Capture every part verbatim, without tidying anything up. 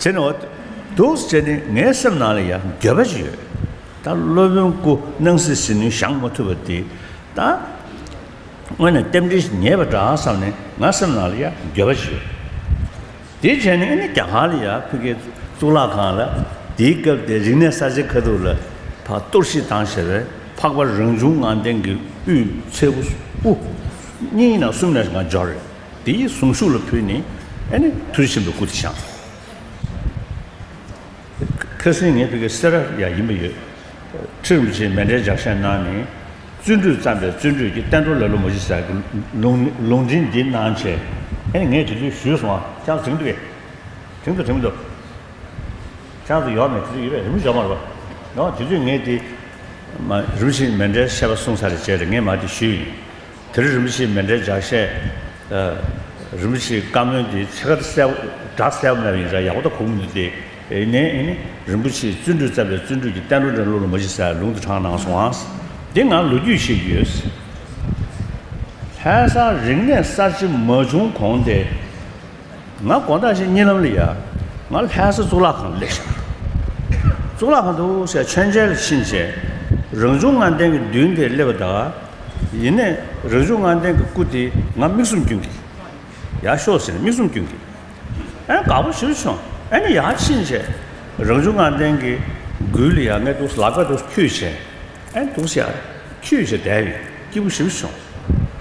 བྱས་ནས་འོ་འདུག་བྱས་ནས་ངའི་སེམས་ནང་ལ་ཡང་འགྱོད་པ་ཞིག་ཡོད། ད་སློབ་དཔོན་སྐུ་སྣང་སྲིད་ཟིལ་གནོན་བཞེངས་མ་ཐུབ་པ་དེ། ད་དངོས་གནས་རྟེན་འབྲེལ་ཞིག་ཉེས་པ་འདྲ་བསམ་ནས་ང་སེམས་ནང་ལ་ཡང་འགྱོད་པ་ཞིག་ཡོད། དེ་བྱས་ནས་ཨ་ནི་རྒྱ་གར་ལ་ཡང་ཕ་གིའི་གཙུག་ལག་ཁང་ལ་དེའི་སྐབས་དེ་རིག་གནས་གསར་བརྗེ་ཁ་ཐུག་ལ་ཕར་གཏོར་བཤིག་བཏང་བྱས་པའི་འཕགས་པ་རང་བྱུང་ངང་ལྡན་གྱི་དབུའི་ཚལ་བུ་དབུ་གཉིས་ཡིན་ན་གསུམ་ནས་ང་འབྱོར་རེད། དེའི་གཟུངས་གཞུག་ལ་ཕུལ་ནས་ཨ་ནི་ཐུགས་རྗེ་ཆེན་པོའི་སྐུ་དེ་བཞེངས། ཁ་སང་ངས་ཕ་གི་སེ་ར་ཡ་ཡིན་པ་ཡོད། ཁྲི་རིན་པོ་ཆེས་མཎྜལ་ལྗགས་བཤད་གནང་ནས། བརྩོན་འགྲུས་བརྩམས་པས་བརྩོན་འགྲུས་ཀྱི། བསྟན་འགྲོ་ལེ་ལོ་མ་བྱེད་ཟེར་གྱི་ལུང་ལུང་འདྲེན་འདི་གནང་བྱས། ཨེ་ངས་དེ་དུས་ཞུས་སོང་ཨ། ཁྱེད་ཚོ་དྲན་འདུག་གས། དྲན་འདུག་དྲན་མི་འདུག་ཁྱེད་ཚོ་ཡོད་མེད་དེ་དུས་ཡོད་པས་རིན་པོ་ཆེ་ཡོད་མ་རེད་པ། ཡང་དེ་དུས་ངས་དེ་མ་རིན་པོ་ཆེས་མཎྜལ་བཤད་པ་གསུངས་ཚར་རེད་བྱས་ཏེ་ངས་མ་དེ་ཞུས་ཡིན། དེ་རིང་རིན་པོ་ཆེའི་མཎྜལ་ལྗགས་བཤད། ཨ། རིན་པོ་ཆེའི་བཀའ་མོལ་འདི་ཕྱེད་ཀ་གསལ་པོ་སྒྲ་གསལ་པོ་མེད་པ་ཡིན་ཙང་ཡག་པོ་ད་གོ་མི་འདུག་སྟེ། ཡིན་ནའི་ཨེ་ནི་རིན་པོ་ཆེས་བརྩོན་འགྲུས་བརྩམས་པས་བརྩོན་འགྲུས་ཀྱི། བསྟན་འགྲོ་ལེ་ལོ་མ་བྱེད་ཟེར་ལུང་དུ་དྲངས་གནང་སོང་ཨ། འདི་ང་ལོ་རྒྱུས་ཤིག་ཡོད། ལྷ་ས་རིག་གནས་གསར་བརྗེ་མ་བྱུང་གོང་དེ། ང་དགོང་དག་ཅིག་གཉིད་ལམ་ལ་ཡ། ང་ལྷ་ས་གཙུག་ལག་ཁང་ལ་སླེབས་ཤག་གཙུག་ལག་ཁང་དུ་ཟེར་མཆོད་མཇལ་ལ་ཕྱིན་བྱས། རང་བྱུང་ལྔ་ལྡན་གྱི་མདུན་དེར་སླེབས་པ་དང་། ཡིན་ནའི་རང་བྱུང་ལྔ་ལྡན་གྱི་སྐུ་དེ་ང་མིག་ཟུམ་སྐྱོན་གྱི། ཡར་ཤོག་ཟེར་ནས་མིག་ཟུམ་སྐྱོན་གྱི། ཨ་ནི་དགའ་པོ་ཞེ་པོ་བྱུང་། ཨ་ནི་ཡར་ཕྱིན་བྱས། རང་བྱུང་ལྔ་ལྡན་གྱི་མགུལ་ལ་ཡ་ངས་འདུག་ལག་པ་འདུག་འཁྱུད་བྱས། ཨེ་འདུག་ཟེར། ཁྱོད་ཞེ་བདེ་བའི་སྐྱིད་པོ་ཞིག་བྱུང་།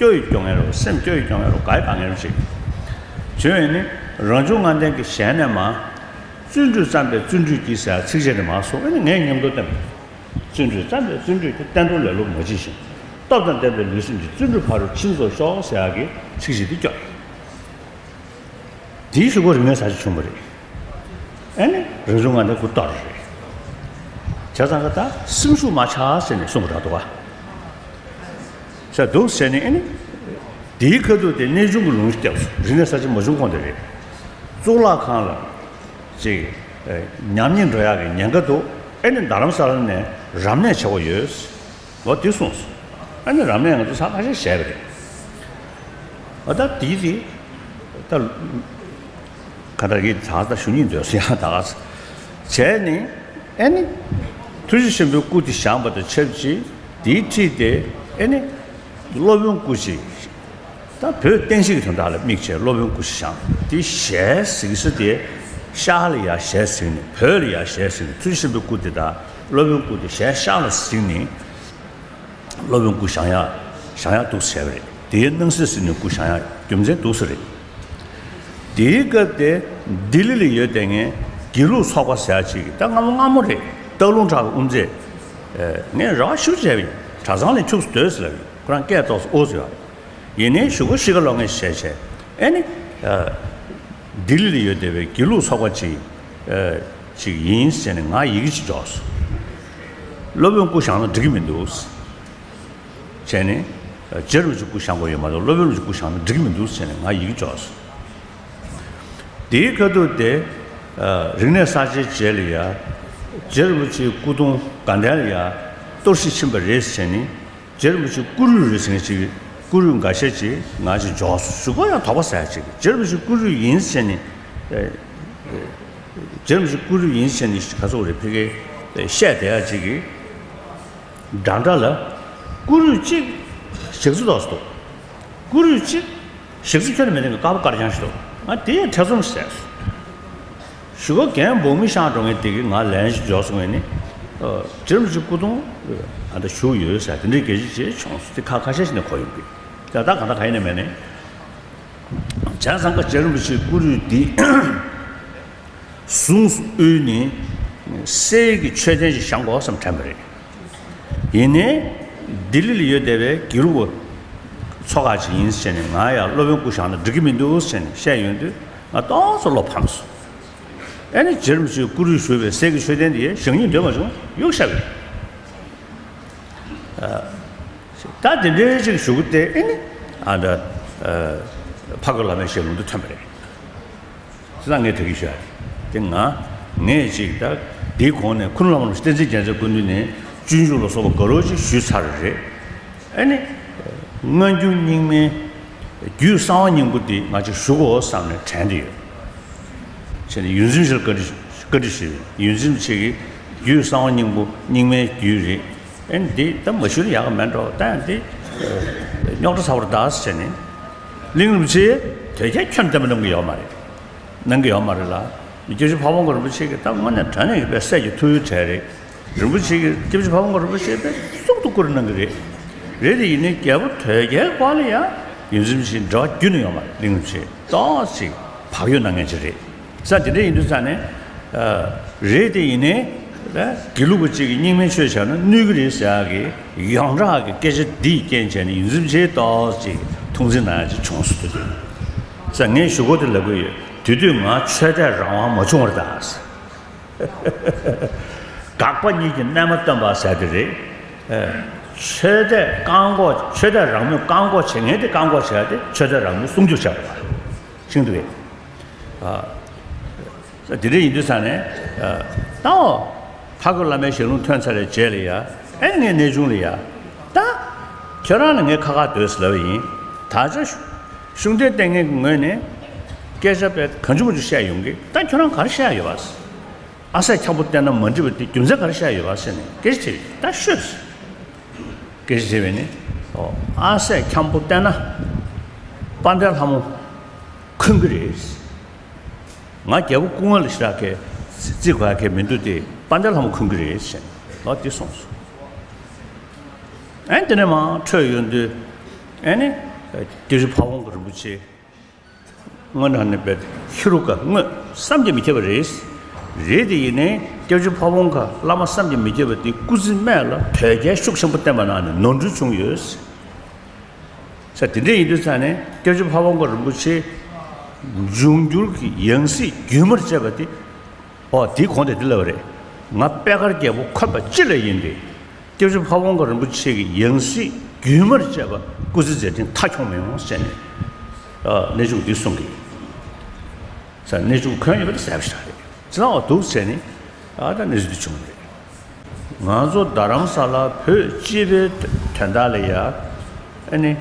སྐྱོ་ཡི་སྐྱོ་ངལ་རོ་སེམས་སྐྱོ་ཡི་སྐྱོ་ངལ་རོ་དགའ་ཡི་དགའ་ངལ་རོ་ཅིག་བྱོས་ཡིན་ནི། རང་བྱུང་ལྔ་ལྡན་གྱི་ཞལ་ནས་མ། བརྩོན་འགྲུས་བརྩམས་པས་བརྩོན་འགྲུས་ཀྱིས་ཟེར་ཚིགས་བཅད་དེ་མ་སོང་ཨེ་ནི་ངས་མཉམ་དུ་བསྟན། བརྩོན་འགྲུས་བརྩམས་པས་བརྩོན་འགྲུས་ཀྱིས། བསྟན་འགྲོ་ལེ་ལོ་མ་བྱེད་ཅིང་། སྟོབས་དང་ལྡན་པའི་ལུས་སེམས་ཀྱི། བརྩོན་འགྲུས་ཕ་རོལ་ཕྱིན་རྫོགས་ཤོག་ཟེར་ཡག་གི་ཚིགས་བཅད་དེ་སྐྱོར། དེའི་གཞུག་གུ་རིག་གནས་གསར་བརྗེ་བྱུང་བ་རེད། ཨེ་ནི་རང་བྱུང་ལྔ་ལྡན་སྐུ་གཏོར་རེད། བྱས་ཙང་ཀ་ད་སེམས་ཤུགས་མ་ཆག་ཟེར་ནས་གསུངས་པ་འདྲ་འདུག་ག་ཟེར་འདུག་ཟེར་ནས་ཨེ་ནི། དེའི་ཁ་ཐུག་དེ་གནས་ཆུང་གི་ལུང་ཞིག་བརྒྱབ་སོང་། རིག་གནས་གསར་བརྗེ་མ་བྱུང་གོང་དེ་རེད། གཙུག་ལག་ཁང་ལ་ཅིག་ཉམས་ཉེས་འགྲོ་ཡག་གི་ཉེན་ཁ་འདུག་ཨེ་ནི་རྡ་རམ་ས་ལ་ནས་རབ་གནས་བྱེད་དགོས་ཡོད། ལོ་འདི་གསུངས་སོང་། ཨ་ནི་རབ་གནས་ང་ཚོ་ཚར་ཁ་ཤས་བྱས་པ་རེད། ཨ་ད་འདི་དེ་ད་ག་འདྲ་ཡིན་ད་ད་ཞུ་སྙིང་འདོད་སོང་ཡང་ད་ག་བྱས་ནི། ཨ་ནི་ཐུགས་རྗེ་ཆེན་པོའི་སྐུ་དེ་བཞེངས་པ་དང་ཆབས་ཅིག་དེའི་འཁྲིས་དེ་ཨ་ནི་སློབ་དཔོན་སྐུ་ཅིག་ད་བོད་བསྟན་བཤིག་གི་དོན་དག་ལ་དམིགས་བྱས་སློབ་དཔོན་སྐུ་ཞིག་བཞེངས། དེ་ཞལ་གཟིགས་ས་དེ་ཤར་ལ་ཡར་ཞལ་གཟིགས་ནས་བོད་ལ་ཡར་ཞལ་གཟིགས་ནས་ཐུགས་རྗེ་ཆེན་པོའི་སྐུ་དེ་དང་སློབ་དཔོན་སྐུ་དེ་ཞལ་ཤར་ལ་གཟིགས་ནས། སློབ་དཔོན་སྐུ་བཞེངས་ཡག་བཞེངས་ཡག་འདུག་སེ་བྱས་པ་རེད། དེའི་སྣང་སྲིད་ཟིལ་གནོན་སྐུ་བཞེངས་ཡག་རྒྱུ་མཚན་འདུག་སེ་རེད། དེའི་སྐབས་དེ་ལྡི་ལི་ལ་ཡོད་བསྡད་མཁན་དགེ་ལུགས་ཚོགས་པ་ཟེར་ཡག་ཅིག་གིས་ད་སྔ་མོ་སྔ་མོ་རེད། སྟག་ལུང་བྲག་གི་དབུ་མཛད། ངས་རེ་བ་ཞེ་པོ་བྱས་པ་ཡིན། གྲྭ་ཚང་ལ་ཁྱུག་ཙམ་སྡོད་ཟེར་ལབ་ཡིན། ཁོ་རང་སྐད་ཏོག་ཙམ་ཨོ་ཙམ་ཡོད་རེད། ཡིན་ནའི་གཞུག་གུ་གཤིས་ཀ་ལོག་མཁན་བྱས་བྱས་ཨེ་ནི། ལྡི་ལི་ལ་ཡོད་བསྡད་པའི་དགེ་ལུགས་ཚོགས་པ་ཅིག་ཅིག་ཡིན་ཟེར་ནས་ང་ཡི་གེ་ཅིག་འབྱོར་སོང་། སློབ་དཔོན་སྐུ་བཞེངས་ན་འགྲིག་གི་མི་འདུག་བྱས་ནས། རྗེ་རིན་པོ་ཆེ་སྐུ་བཞེངས་དགོས་ཡོད་མ་གཏོགས་སློབ་དཔོན་རིན་པོ་ཆེ་སྐུ་བཞེངས་ན་འགྲིག་གི་མི་འདུག་ཟེར་ནས་ང་ཡི་གེ་འབྱོར་སོང་། དེའི་ཁ་ཐུག་དེ། རིག་གནས་གསར་བརྗེའི་རྗེས་ལ་ཡ། རྗེ་རིན་པོ་ཆེའི་སྐུ་གདུང་དགའ་ལྡན་ལ་ཡ། གཏོར་བཤིག་ཕྱིན་པ་རེད་ཟེར་ནས། རྗེ་རིན་པོ་ཆེའི་སྐུ་རུས་རེད་ཟེར་མཁན་ཅིག་སྐུ་རུས་འགའ་ཤས་ཅིག་ང་ཅིག་འབྱོར་སོང་། གཞུག་གུ་ཡང་དོགས་པ་ཟ་ཡག་ཅིག་རྗེ་རིན་པོ་ཆེའི་སྐུ་རུས་ཡིན་ཟེར་ནས། ཨེ། རྗེ་རིན་པོ་ཆེའི་སྐུ་རུས་ཡིན་ཟེར་ནས་ག་ཚོད་རེད་ཕ་གིར་བཤད་བསྡད་ཡག་ཅིག་གིས། འདྲ་འདྲ་ལ། སྐུ་རུས་གཅིག་ཞག་རྩི་ཏོག་ཙམ་འདུག་སྐུ་རུས་གཅིག་ཞག་རྩི་ཁྱོན་ནས་མེད་མཁན་གྱི་དཀར་པོ་དཀར་རྐྱང་ཞིག་འདུག་ང་དེ་ཡང་ཐེ་ཚོམ་ཟ་སོང་། གཞུག་གུ་རྒན་འབངས་མི་ཤང་འགྲོ་མཁན་དེ་གིས་ང་ལན་ཞིག་འབྱོར་སོང་ངས་ནི། ཨ། རྗེ་རིན་པོ་ཆེའི་སྐུ་གདུང་ཨ་ད་བཞུགས་ཡོད་ཟེར་དེ་འདྲའི་སྐད་ཆ་ཅིག་བྱུང་སོང་། དེ་ཁ་ཁ་ཤས་ཤིག་ནས་གོ་ཡོང་གི། ད་ད་གང་ལྟར་གང་ཡིན་ནའི་མིན་ནའི། བྱས་ཙང་ཀ་རྗེ་རིན་པོ་ཆེའི་སྐུ་རུས་འདི་གཟུངས་སུ་དབུལ་ནས་གསེར་གྱི་མཆོད་རྟེན་ཞིག་བཞེངས་དགོས་བསམ་དྲན་པ་རེད། ཡིན་ནའི་ལྡི་ལི་ལ་ཡོད་བསྡད་པའི་དགེ་ལུགས་པ་ཚོ་ཁག་ཅིག་ཡིན་ཟེར་ནས་ང་ཡང་སློབ་དཔོན་སྐུ་བཞེངས་ན་འགྲིག་གི་མི་འདུག་ཟེར་ནས་བཤད་ཡོང་དུས་ང་ཏོག་ཙམ་བློ་ཕམ་སོང་། ཨེ་ནི་རྗེ་རིན་པོ་ཆེའི་སྐུ་རུས་བཞུགས་པའི་གསེར་གྱི་མཆོད་རྟེན་དེ་བཞེངས་སྙིང་འདོད་མ་བྱུང་། གཡུག་བཞག་གི། ད་དེ་འདྲའི་ཅིག་ཞུ་གི་སྟེ་ཨེ་ནི་ཨ་ད་ཕ་གི་བླ་མའི་ཞལ་ལུང་དུ་ཐོན་པ་རེད། ཅི་ལྟར་ངས་དེ་གི་ཞུ་ཡ་དེ་ང་ངས་ཅིག་ད་དེའི་གོང་ནས་ཁུ་ནུ་བླ་མ་བསྟན་འཛིན་རྒྱལ་མཚན་སྐུ་མདུན་ནས་སྤྱོད་འཇུག་ལ་སོགས་པ་དགའ་རབ་ཅིག་ཞུས་ཚར་རེད། ཨེ་ནི། སྔ་འགྱུར་རྙིང་མའི་རྒྱུད་གསང་བ་སྙིང་པོ་འདི་ང་ཅིག་ཞུ་དགོས་བསམ་ནས་དྲན་གྱི་ཡོད། བྱས་ནས་ཡོངས་འཛིན་ཆེ་ལ་བཀའ་འདྲི་བཀའ་འདྲི་ཞུས། ཡོངས་འཛིན་ཆེ་གིས་རྒྱུད་གསང་བ་སྙིང་པོ་རྙིང་མའི་རྒྱུད་རེད། ཨེ་འདི་ད་མ་ཞུས་ན་ཡག་ག་མེད་འགྲོ། ད་ཡང་འདི་རྙོག་དྲ་ཚ་བོར་གདའ་ཟེར་ནས། གླིང་རིན་པོ་ཆེས་དོལ་རྒྱལ་ཁྱོན་བསྟན་པ་གནང་གི་ཡོད་མ་རེད། གནང་གི་ཡོད་མ་རེད་ལ། སྐྱབས་རྗེ་ཕ་བོང་ཁ་རིན་པོ་ཆེ་གིས་ད་དངོས་གནས་དྲང་གནས་ཀྱི་དཔེ་སྲས་ཀྱི་ཐུ་བོའི་གྲས་རེད། རིན་པོ་ཆེ་གིས་སྐྱབས་རྗེ་ཕ་བོང་ཁ་རིན་པོ་ཆེ་དཔེ་གཙུག་ཏུ་བཀུར་གནང་གི་རེད། རེད་དེ་ཡིན་ནའི་རྒྱལ་པོ་དོལ་རྒྱལ་བར་ལ་ཡང་ཡོངས་འཛིན་ཆེ་འབྲེལ་བ་རྒྱུན་ནས་ཡོད་མ་རེད། གླིང་རིན་པོ་ཆེ་ཏོག་ཙམ་བག་ཡོད་གནང་མཁན་ཅིག་རེད། ས་དེ་འདྲ་ཡིན་དུས་ཙང་ནས། ཨ། རེད་དེ་ཡིན་ནའི། ཨ། དགེ་ལུགས་པ་གཅིག་གིས་རྙིང་མའི་ཆོས་བྱས་ན་གནོད་ཀྱི་རེད་ཟེར་ཡག་གི་ཡོངས་གྲགས་ཀྱི་སྐད་ཆ་འདིའི་རྐྱེན་བྱས་ནས་ཡོངས་འཛིན་ཆེ་ཏོག་ཙམ་ཐུགས་འཛིན་གནང་ཡག་ཅིག་བྱུང་སོང་། དེ་དུས་ས་ངས་ཞུ་སྒོ་དེ་ལབ་གི་ཡོད། དེ་དུས་ང་ཆོས་དད་རང་དབང་མ་བྱུང་བར་གདའ། དགག་པ་གཉིས་ཀྱི་རྣལ་མ་སྟོན་པ་ཟེར་དེ་རེད། ཨ། ཆོས་དད་བཀག་འགོག་ཆོས་དད་རང་མོས་བཀག་འགོག་བྱེད་མཁན་དེ་བཀག་འགོག་བྱེད་ཡག་དེ་ཆོས་དད་རང་མོས་སྲུང་སྐྱོབ་བྱས་པ་རེད། ཤེས་འདུག་གས། ཨ། དེ་འདྲ་ཡིན་དུས་ཙང་ནས། ཨ། ད་འོ། ཕ་གི་བླ་མའི་ཞལ་ལུང་ཐོན་ཚར་བའི་རྗེས་ལ་ཡ། ཨེ་ངས་གནས་ཆུང་ལ་ཡ། ད་ཁྱོད་རང་ལ་ངས་ཁ་ཁ་སྡོད་ཟེར་ལབ་པ་ཡིན། ད་ཆ་ཤུགས་ལྡན་ལྟས་ངན་གྱི་ངོས་ནས་སྐད་ཆ་དཔེ་གང་བྱུང་མང་བྱུང་བཤད་ཡོང་གི། ད་ཁྱོད་རང་ག་རེ་བཤད་ཡོད་པ། ཨ་སྲས་འཁྱམ་པོ་བསྟེན་ན་མ་འགྲིག་པ་དེ་རྒྱུ་མཚན་ག་རེ་བཤད་ཡོད་པ་ཟེར་ནས་སྐད་ཆ་དྲིས། ད་ཤོད། སྐད་ཆ་དྲིས་པས་ནི། ཨོ། ཨ་སྲས་འཁྱམ་པོ་བསྟེན་ན་དཔལ་ལྡན་ལྷ་མོ་འཁོན་གྱི་རེད། ང་རྒྱལ་པོ་སྐུ་ངོ་ལ་ཞེ་དྲག་གི་བརྩི་དགོས་ཡག་གི་མི་འདུག་སྟེ། དཔལ་ལྡན་ལྷ་མོ་འཁོན་གྱི་རེད་ཟེར་ནས་ལོ་འདི་གསུངས་སོང་། ཨེ་དེ་ནས་མར་འཕྲོས་ཡོང་དུས། ཨེ་ནི། སྐྱབས་རྗེ་ཕ་བོང་ཁ་རིན་པོ་ཆེ། སྔོན་ན་ནི་པའི་ཧེ་རུ་ཀ་དངོས་བསམ་གྱིས་མི་ཁྱབ་པ་རེད། རེད་དེ་ཡིན་ནའི་སྐྱབས་རྗེ་ཕ་བོང་ཁ་བླ་མ་བསམ་གྱིས་མི་ཁྱབ་པ་དེ་སྐུ་ཚེ་སྨད་ལ་དོལ་རྒྱལ་ཤུགས་ཆེན་པོ་བསྟེན་པ་ནང་ནས་ནོར་འཁྲུལ་བྱུང་ཡོད། ས་དེ་འདྲ་ཡིན་དུས་ཙང་ནས་སྐྱབས་རྗེ་ཕ་བོང་ཁ་རིན་པོ་ཆེ་འབྱུང་འགྱུར་གྱི་ཡང་སྲིད་རྒྱུན་མར་བཅད་པ་དེ། ཨོ། དེའི་གོང་དེ་འདི་ལབ་པ་རེད། ང་པད་དཀར་རྒྱལ་པོ་འཁོན་པ་ཅི་ལ་ཡིན་ཏེ། སྐྱབས་རྗེ་ཕ་བོང་ཁ་རིན་པོ་ཆེ་གི་ཡང་སྲིད་རྒྱུན་མར་བཅད་པ་སྐུ་ཚེ་མཛད་འཕྲིན་མཐའ་འཁྱོངས་མི་ཡོང་ཟེར་ནས། ཨ། གནས་ཆུང་འདི་གསུང་གི་ཡིན། ས་གནས་ཆུང་འཁོན་ཡོད་པ་དེ་ཟེར་བ་ཞིག་རེད། ཅི་ལ་འོ་འདུག་ཟེར་ནས། ཨ། ད་གནས་ཚུལ་འདི་བྱུང་བ་རེད། ང་ཚོ་རྡ་རམ་ས་ལ་བོད་སྤྱི་པའི་དོན་དག་ལ་ཡ། ཨ་ནི།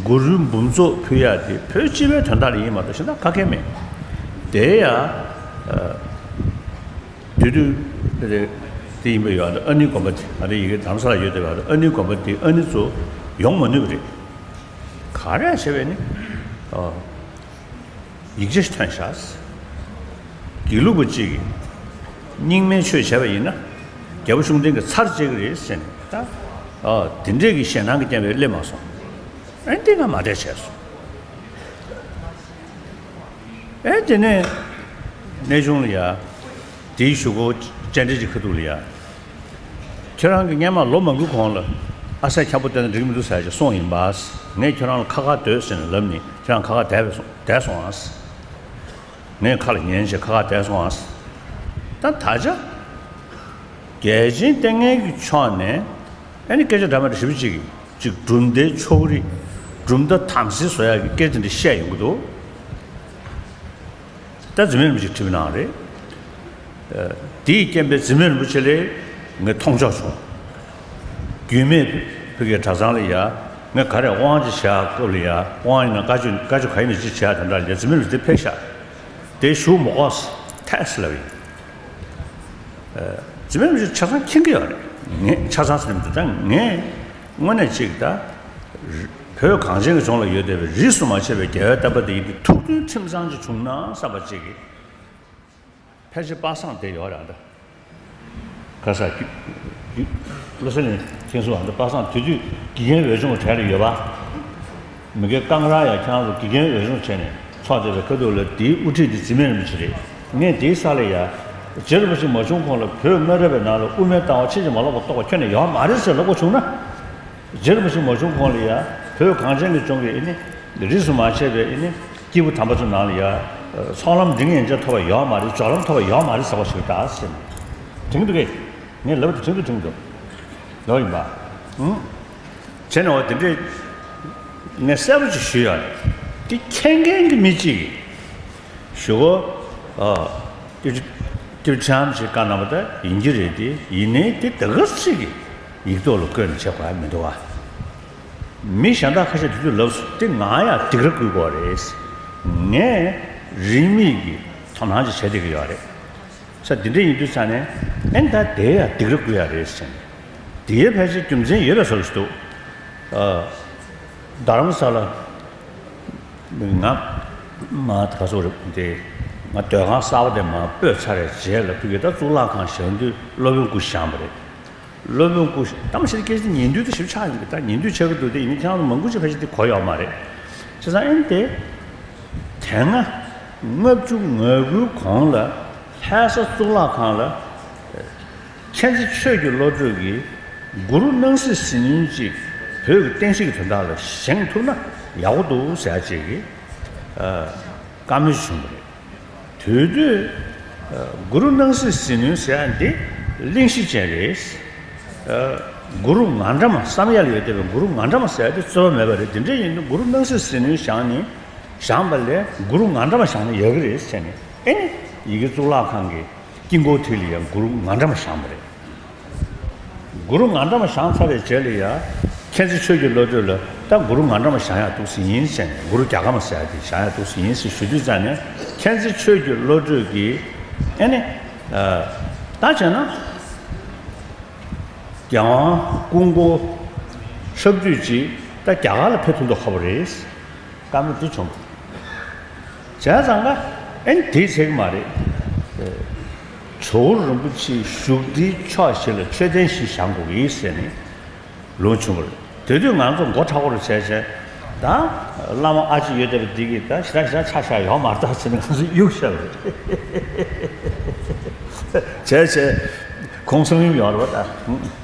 གུ་རུའི་འབུམ་ཚོགས་ཕུལ་ཡག་དེ་བོད་སྤྱི་པའི་དོན་དག་ལ་ཡིན་མ་གཏོགས་གཞན་དག་ག་གེ་མེད། དེ་ཡ། ཨ། དུས་དུས་དེ་དེ་ཡིན་པ་ཡོད། ཨ་ནི་དགོན་པ་དེ་ང་རའི་ཡི་གེ་རྡ་རམ་ས་ལ་ཡོད་དེ། ཨ་ནི་དགོན་པ་དེ་ཨ་ནི་ཚོ་ཡོང་མ་ནུས་པ་རེད། ག་རེ་བྱས་པས་ནི། ཨ། ཡིག་ཆ་ཞིག་ཐོན་ཤག་དགེ་ལུགས་པ་གཅིག་གིས་རྙིང་མའི་ཆོས་བྱས་པ་ཡིན་ན། རྒྱལ་པོ་ཤུགས་ལྡན་གྱིས་ཚར་བཅད་ཀྱི་རེད་ཟེར་ནས་ད། ཨ། དེ་འདྲས་ཀྱི་ཞེད་སྣང་གི་རྐྱེན་པས་སླེབས་མ་སོང་། ཨེ་འདི་ང་མ་བསྡད་བྱས་སོང་། ཨེ་དེ་ནས་གནས་ཆུང་ལ་ཡ། དེའི་གཞུག་གུ་བཅར་འདྲི་གྱི་ཁ་ཐུག་ལ་ཡ། ཁྱེད་རང་གིས་སྔན་མ་ལོ་མང་པོའི་གོང་ལ་ཨ་སྲས་འཁྱམ་པོ་བསྟེན་ན་འགྲིག་མི་འདུག་ཟེར་ཅིག་གསུངས་ཡིན་པ། ངས་ཁྱེད་རང་ལ་ཁ་ཁ་སྡོད་ཟེར་ནས་ལབ་ནས་ཁྱེད་རང་ཁ་ཁ་བསྡད་པས་སོང་། བསྡད་སོང་ཨ། ངས་ཁ་ལ་ཉན་བྱས་ཁ་ཁ་བསྡད་སོང་ཨ། ད་ད་ཆ་རྒྱལ་ཆེན་ལྟས་ངན་གྱི་ཕྱོགས་ནས། ཨ་ནི་སྐད་ཆ་འདྲ་མི་འདྲ་ཞེ་པོ་ཅིག་ཅིག་གྲུབ་མཐའི་ཕྱོགས་རིས། གྲུབ་མཐའ་དམ་སྲི་བཟོ་ཡག་གི་སྐད་ཆ་འདི་བཤད་ཡོང་གི་འདུག་ད་འཛིན་མའི་རིན་པོ་ཆེ་ཁྲིམས་གནང་རེད། ཨ། དེའི་རྐྱེན་པས་འཛིན་མའི་རིན་པོ་ཆེ་ལ་ངས་མཐོང་ཆོག་བྱུང་། རྒྱུད་སྨད་བོད་ཀྱི་གྲྭ་ཚང་ལ་ཡ། ངས་ག་རེ་དབང་ཅིག་བྱ་སྐབས་ལ་ཡ། དབང་ཡིན་ན་བཀའ་ཆོས་བཀའ་ཆོས་ག་ཡིན་ན་ཅིག་བྱ་དེ་འདྲ་ལ་ཡ། འཛིན་མའི་རིན་པོ་ཆེ་ཕེབས་ཤག་དེ་ཞུ་མི་དགོས་ཐལ་ཟེར་ལབ་ཡིན། ཨ། འཛིན་མའི་རིན་པོ་ཆེ་ཆ་ཚང་མཁྱེན་གྱི་ཡོད་རེད། ངས་ཆ་ཚང་ཟེར་ནས་མི་འདུག་ད་ངས་དངོས་གནས་ཅིག་ད། བོད་གངས་ཅན་གྱི་ལྗོངས་ལ་ཡོད་བསྡད་པའི་རིས་སུ་མ་ཆད་པའི་རྒྱལ་བའི་བསྟན་པ་འདི་ཡིན་ཏེ། ཐུགས་མཐུན་ཁྲིམས་གཙང་ཅིག་བྱུང་ན་བསམ་པ་ཅིག་གིས། ཕལ་ཆེར་པ་སངས་བསྡད་ཡོད་རེད་ཨ། ད་ཁ་ས་རྒྱུ་རྒྱུ་བློ་གསལ་གླིང་མཁན་ཚོ་ཨ། ད་པ་སངས་དེ་དུས་དགེ་རྒན་འོས་སྦྱོང་གྲས་ལ་ཡོད་པ། མི་དགེ་རྐང་ར་ཡ། ཁྱེད་རང་ཚོ་དགེ་རྒན་འོས་སྦྱོང་བྱས་ནས་ཚོགས་བསྡད་པའི་ཁ་ཐུག་ལ་དེའི་དབུ་ཁྲིད་དེ་འཛིན་མའི་རིན་པོ་ཆེ་རེད། ངས་དེའི་ས་ལ་ཡ། རྗེ་རིན་པོ་ཆེ་མ་བྱུང་གོང་ལ་བོད་སྨན་རབས་པའི་ནང་ལ་དབུ་མའི་ལྟ་བ་ཕྱིན་ཅི་མ་ལོག་པ་རྟོགས་པ་ཁྱོན་ནས་ཡོད་མ་རེད་ཟེར་ལབ་དགོས་བྱུང་ན། རྗེ་རིན་པོ་ཆེ་མ་བྱུང་གོང་ལ་ཡ། བོད་གངས་ཅན་གྱི་ལྗོངས་ཀྱི་ཨེ་ནི། རིས་སུ་མ་ཆད་པའི་ཨེ་ནི། སྐྱེས་བུ་དམ་པ་ཚོའི་ནང་ལ་ཡ། ཚོགས་ལམ་འབྲིང་ཡན་ཆད་ཐོབ་པ་ཡོད་མ་རེད། སྦྱོར་ལམ་ཐོབ་པ་ཡོད་མ་རེད་ཟེར་བ་ཞིག་རེད་ད་ཟེར་ནས། དྲན་གྱི་འདུག་གས། ངས་ལབ་དེ་དྲན་གྱི་དྲན་གྱི་འདུག་ལོ་ཡིན་པ། ཨང་། བྱས་ནས་འོ་དེ་འདྲས་ངས་གསལ་པོ་ཅིག་ཞུས་ཡོད་རེད། དེ་མཁྱེན་མཁན་གྱི་མི་གཅིག་གིས། ཞུ་གོ། ཨ། སྐྱིད་སྐྱིད་ཆམ་ཞིག་བཀའ་གནང་བ་ད་ཡིན་གྱི་རེད་དེ། ཡིན་ནའི་དེ་ད་ག་ཅིག་གིས་ཡིག་ཐོག་ལ་བཀོད་ནས་བྱེད་དགོས་ཡ་མི་འདུག་ཨ། མི་གཞན་དག་ཁ་ཤས་དེ་དུས་ལབ་སོང་། དེ་ང་ཡང་སྡིགས་ར་བསྐུལ་དགོས་རེད། ངས་རིས་མེད་ཀྱི་ དོ་སྣང་ཅིག་བྱེད་བསྡད་ཀྱི་ཡོད་རེད། ས་འདི་འདྲ་ཡིན་དུས་ཙང་ནས་ཨེ་ད་དེ་ཡང་སྡིགས་ར་བསྐུལ་ཡ་རེད་ཟེར་ནས། དེའི་ཕལ་ཆེར་རྒྱུ་མཚན་ཡོད་པའི་བཟོ་ཞིག་འདུག་ཨ། རྡ་རམ་ས་ལ་ང་མ་ག་ཚོད་རེད་དེ། ང་སྡོད་ཁང་གསར་པ་དེ་མ་སྤོས་ཚར་བའི་རྗེས་ལ་ཕ་གི་ད་གཙུག་ལག་ཁང་བཞེངས་དུས་སློབ་དཔོན་སྐུ་བཞེངས་པ་རེད། སློབ་དཔོན་སྐུ་གདམས་ཤིང་སྐད་ཆ་ཉན་དུས་དེ་ཞིབ་ཆགས་ཡོང་གི། ད་ཉན་དུས་ཆགས་ཀྱི་འདུག་དེ་ཡིན་ན་ཁྱེད་རང་ཚོ་མང་པོ་ཅིག་ཕལ་ཆེར་དེ་གོ་ཡོད་མ་རེད། བྱས་ཙང་ཨེ་དེ། དེ་སྔ་ལྔ་བཅུ་ང་དགུའི་གོང་ལ་ལྷ་ས་གཙུག་ལག་ཁང་ལ་མཁྱེན་བརྩེ་ཆོས་ཀྱི་བློ་གྲོས་ཀྱིས་གུ་རུ་སྣང་སྲིད་ཟིལ་གནོན་ཅིག་བོད་ཀྱི་བསྟན་སྲིད་ཀྱི་དོན་དག་ལ་བཞེངས་ཐུབ་ན་ཡག་པོ་འདུག་ཟེར་ཡ་ཅིག་གི་བཀའ་མོལ་བྱུང་བ་རེད། དེ་དུས་གུ་རུ་སྣང་སྲིད་ཟིལ་གནོན་ཟེར་ཡ་འདི་གླེང་གཞི་ཅན་རེད། གུ་རུ་ང་འདྲ་མ་བསམ་ཡས་ལ་ཡོད་བསྡད་པའི་གུ་རུ་ང་འདྲ་མ་ཟེར་ཡ་དེ་རྩོད་པ་མེད་པ་རེད། དེ་འདྲ་ཡིན་དུས་གུ་རུ་སྣང་སྲིད་ཟིལ་གནོན་བཞེངས་ནས་བཞེངས་པ་ལས་གུ་རུ་ང་འདྲ་མ་བཞེངས་ན་ཡག་གི་རེད་ཟེར་ནས། ཨེ་ནི་ཡི་གེ་གཙུག་ལག་ཁང་གི་དཀྱིལ་འཁོར་དེ་ལ་ཡང་གུ་རུ་ང་འདྲ་མ་བཞེངས་པ་རེད། གུ་རུ་ང་འདྲ་མ་བཞེངས་ཚར་བའི་རྗེས་ལ་ཡང་མཁྱེན་བརྩེ་ཆོས་ཀྱི་བློ་གྲོས་ལ་ད་གུ་རུ་ང་འདྲ་མ་བཞེངས་ཡག་འདུག་སེ་ཡིན་ཟེར་ནས། གུ་རུ་རྒྱ་གར་མ་ཟེར་ཡག་དེ་བཞེངས་ཡག་འདུག་སེ་ཡིན་ཟེར་ཞུ་དུས་ཙང་ནས། མཁྱེན་བརྩེ་ཆོས་ཀྱི་བློ་གྲོས་ཀྱིས་ཨེ་ནི། ད་བྱས་ན་རྒྱལ་དབང་སྐུ་འཁོར་ཁྱབ་བསྡུས་ཅིག་ད་རྒྱ་གར་ལ་ཕེབས་ཐུབ་མདོག་ཁ་པོ་རེད། བཀའ་མོལ་འདི་བྱུང་། བྱས་ཙང་ཀ་ཨེ་ནི་དེས་ཚད་ཀྱི་མ་རེད། ཇོ་བོ་རིན་པོ་ཆེའི་བཞུགས་གྲལ་ཕྱོགས་བཞི་ལ་མཆོད་རྟེན་ཞིག་བཞེངས་དགོས་ཀྱི་ཟེར་ནས་ལུང་བྱུང་བ་རེད། དེ་དུས་ང་ཚོ་མགོ་མཁྲེགས་པོ་རུ་བྱས་བྱས། ད་བླ་མ་ཨ་ཅེ་ཡོད་བསྡད་པ་འདི་གིས་ད་ཞེ་དྲག་ཞེ་དྲག་ཆ་བཞག་ཡོད་མ་རེད་ད་ཟེར་ནས་ང་ཚོ་གཡུག་བཞག་པ་རེད། བྱས་བྱས་ཁོང་གསང་ཡུམ་ཡོད་རེད་པ་ད།